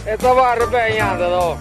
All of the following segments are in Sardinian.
E t'abarri beni andat oh.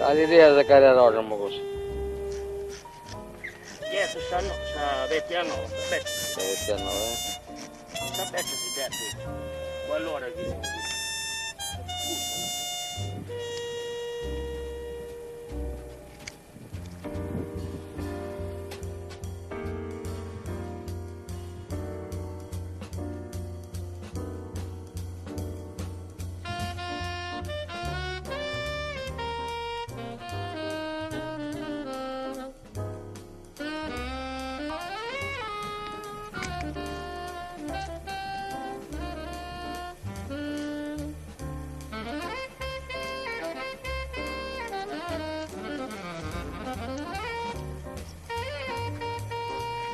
Cali idea sa carriadora mo cussa? Yes, sa no, sa vecchia no, sa vecchia. Sa vecchia no, eh? Sa vecchia si depit, qualora chi custa no.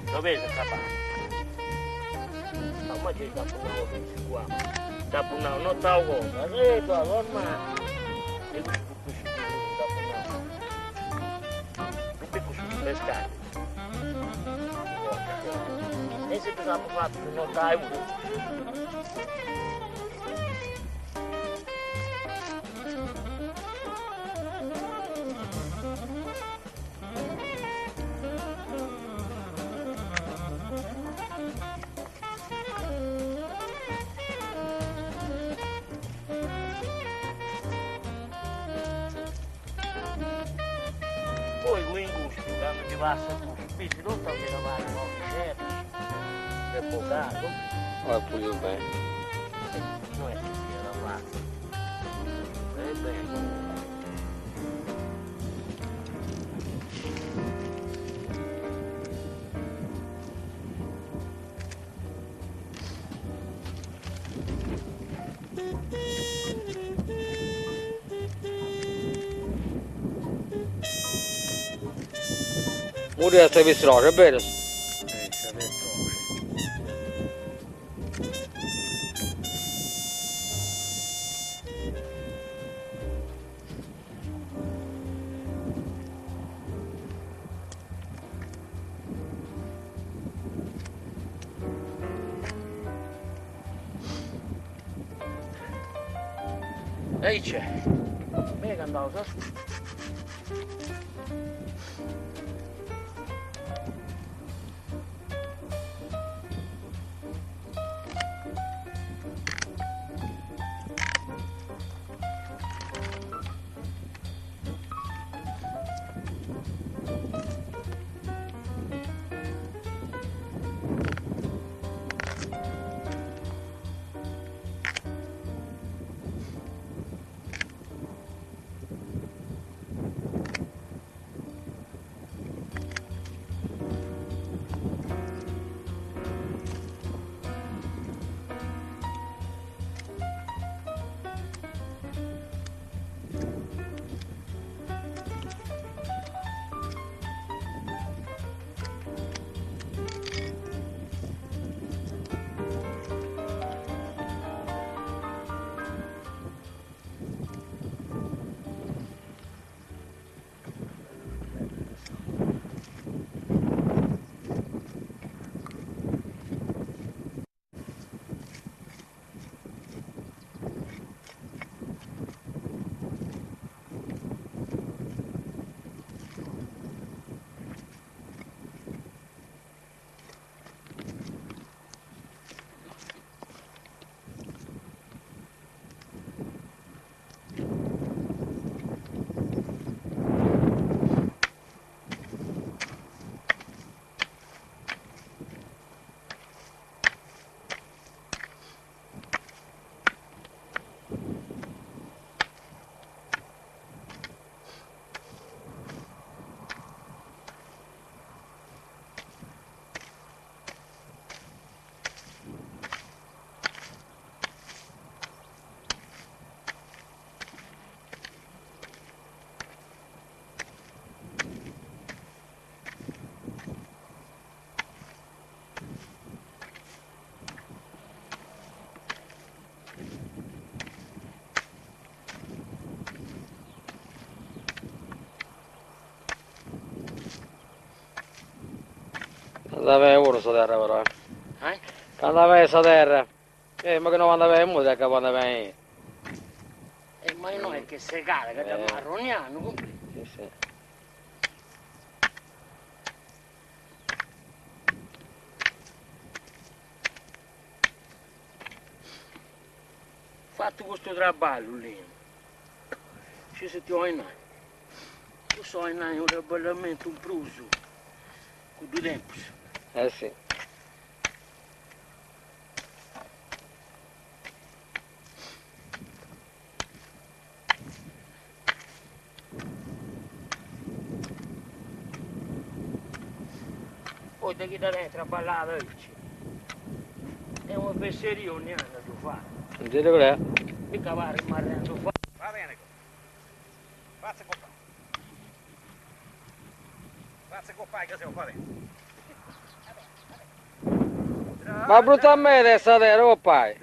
Dov'è acabà? No, ma c'è dopo una qua. Dopo una nota cosa, ormai. E questo dopo una. Non per pescare. E se tu fatto non dai uno. Poi con in gusto, quando ti passa tu, spisi tutto che da fare, no? Certo, per pocato. Ma pulito bene. Non è che sia da fare. È bello. Murias sa pistroxa, berus? Sa pistroxa. Aici, mega andaus. Andat bene puru sa terra però eh. Eh? Andat bene sa terra. Eh, ma chi no andat bene mudda ca andat bene. Eh, ma no est che segada, ca dda marro ogni annu, cumprendi? Sì, sì. Fatu custu traballu, Linu, ci si ti 'olit nai, cussu 'olit nai unu traballamentu in prus, cuddu tempus. Eh si. Poi de chi dda tenit traballada aici, est una fesseria ogni annu a ddu fai. Nci ddu creu. Mica parit marrendu fai. Va bene, Fazza copà. Fazza copà che stiamo facendo. Ma brutta meda est sa terra, copai.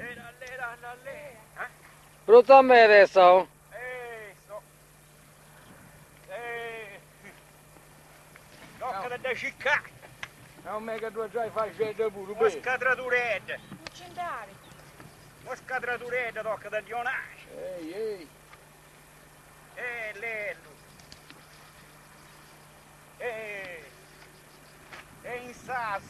Brutta meda est sa oh. E in sas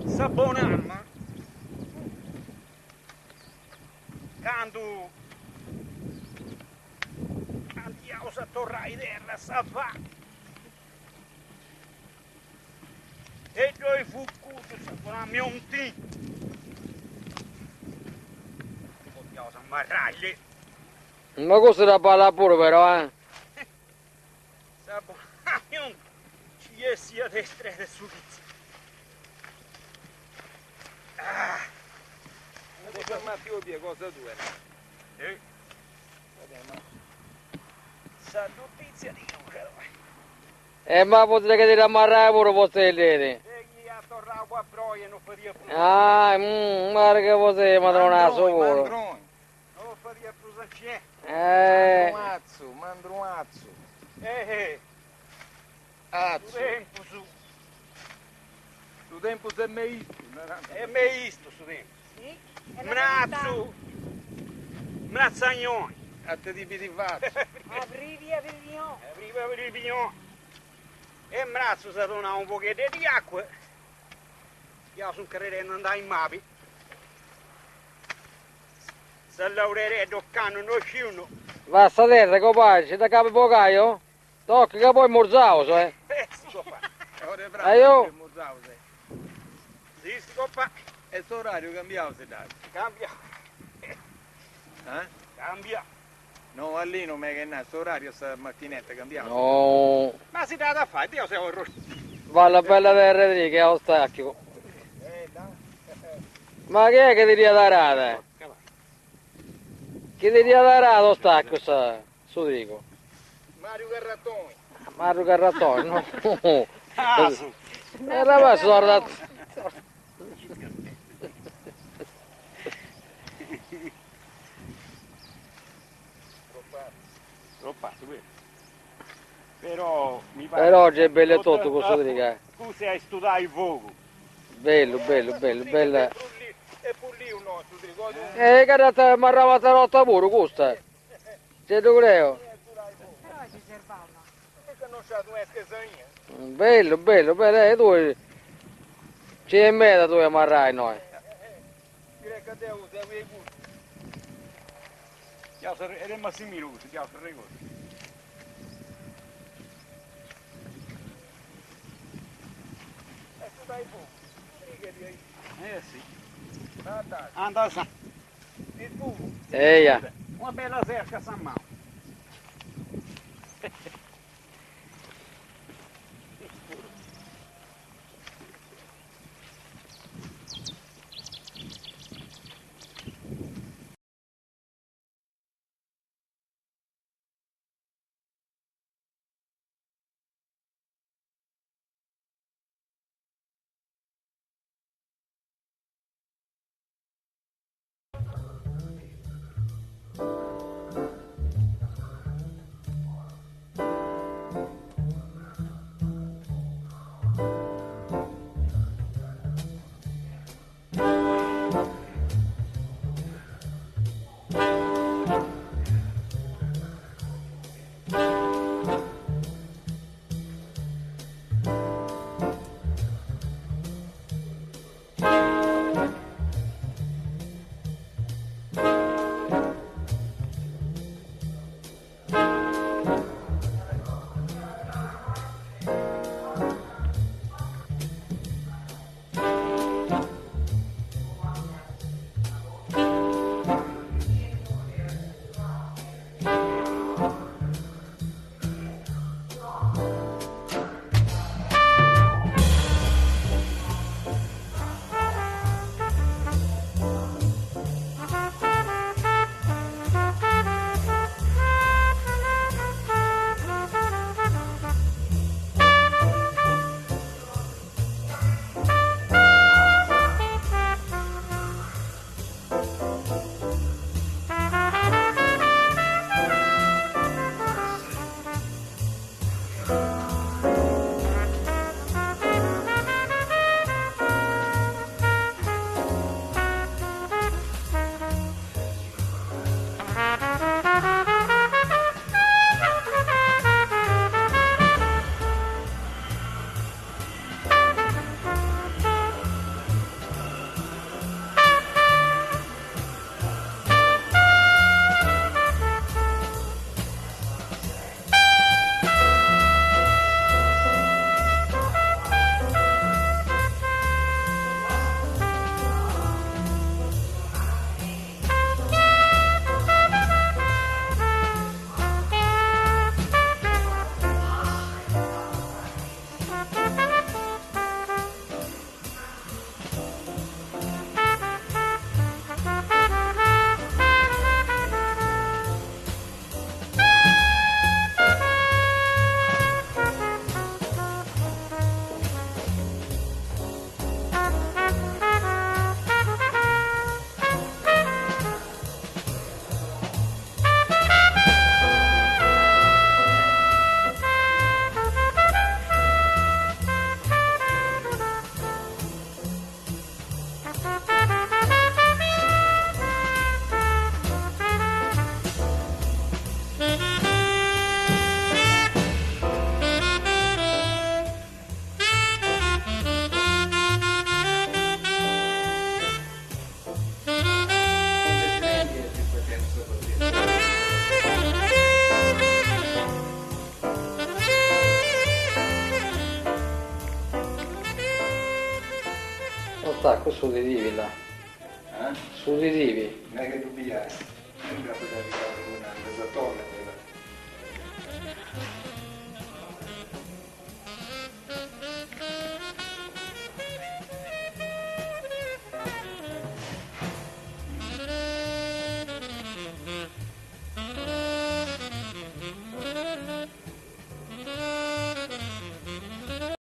Sa bon'anima candu andiaus a torrai terra a sa fa e ddoi fut cuddu sa bon'anima 'e Ontin podiaus amarrai Ma custu traballat puru però eh. Sa bon'anima ci essiat de is tres de su chitzi. Ah! Eh. Sa notizia di E ma potete che ti amarrai puru vostè lì. E chi ha torrau a proia non fadia prus. Ah, guarda che vostè madronazo puru. Non fadia prus a c'è. Eh. Mandruazzu, mandruazzu. Eh, su Azzu. tempus. Su tempus est meistu, narant. È meistu su tempus. Sì, è la verità. Mrazzu. Mrazzagnoni. A te tipi di fazzu. Aprivi, aprivion. Arriva per il pignone. E Mrazzo si dona un pochetto di acqua. Io sono credendo andare in mapi. Se lavorerebbe canno non sciuno. Va sta terra, copai, ci da capo pocaio? Tocca che poi morzauso, eh. Eh, si coppa. Ora Eh, io- Sì, si coppa. E sto orario cambiavo se dai. Cambia, Eh? cambia. No, lì non è che no, sto orario sta macchinetta cambiavo. No. Ma si dà da fare, Dio sei un rosso. Va la bella terra di che è stacchio. Eh, dai. Ma chi è che ti dia da Chi ti dia da lo stacco sa? Su dico. Mario Garrattoni. Mario Carrattoni, no. Ah, su. E la va sorda. Troppo, quello. Però mi pare. Però oggi è bello tutto questo dico. eh. Tu sei a studiare il fuoco. Bello, bello, bello, bello. E pur lì un nostro, ti ricordi? Eh, che ma la rotta pure questa. C'è tu creo. Però ci servava. Perché non c'è tu scherzania? Bello, bello, bello, eh, tu c'è in mezzo tu amarrai noi. Direi che devo, devo i gusti. Era Massimino questo, ti ricordo. E tu dai fuoco. Righe di Eh sì. Ah, dai. Anda sa. Il fuoco. Eia. Una bella serca a San Mauro. Sta, cussu titivi là. Eh? Su titivi. Non è che ddu biai.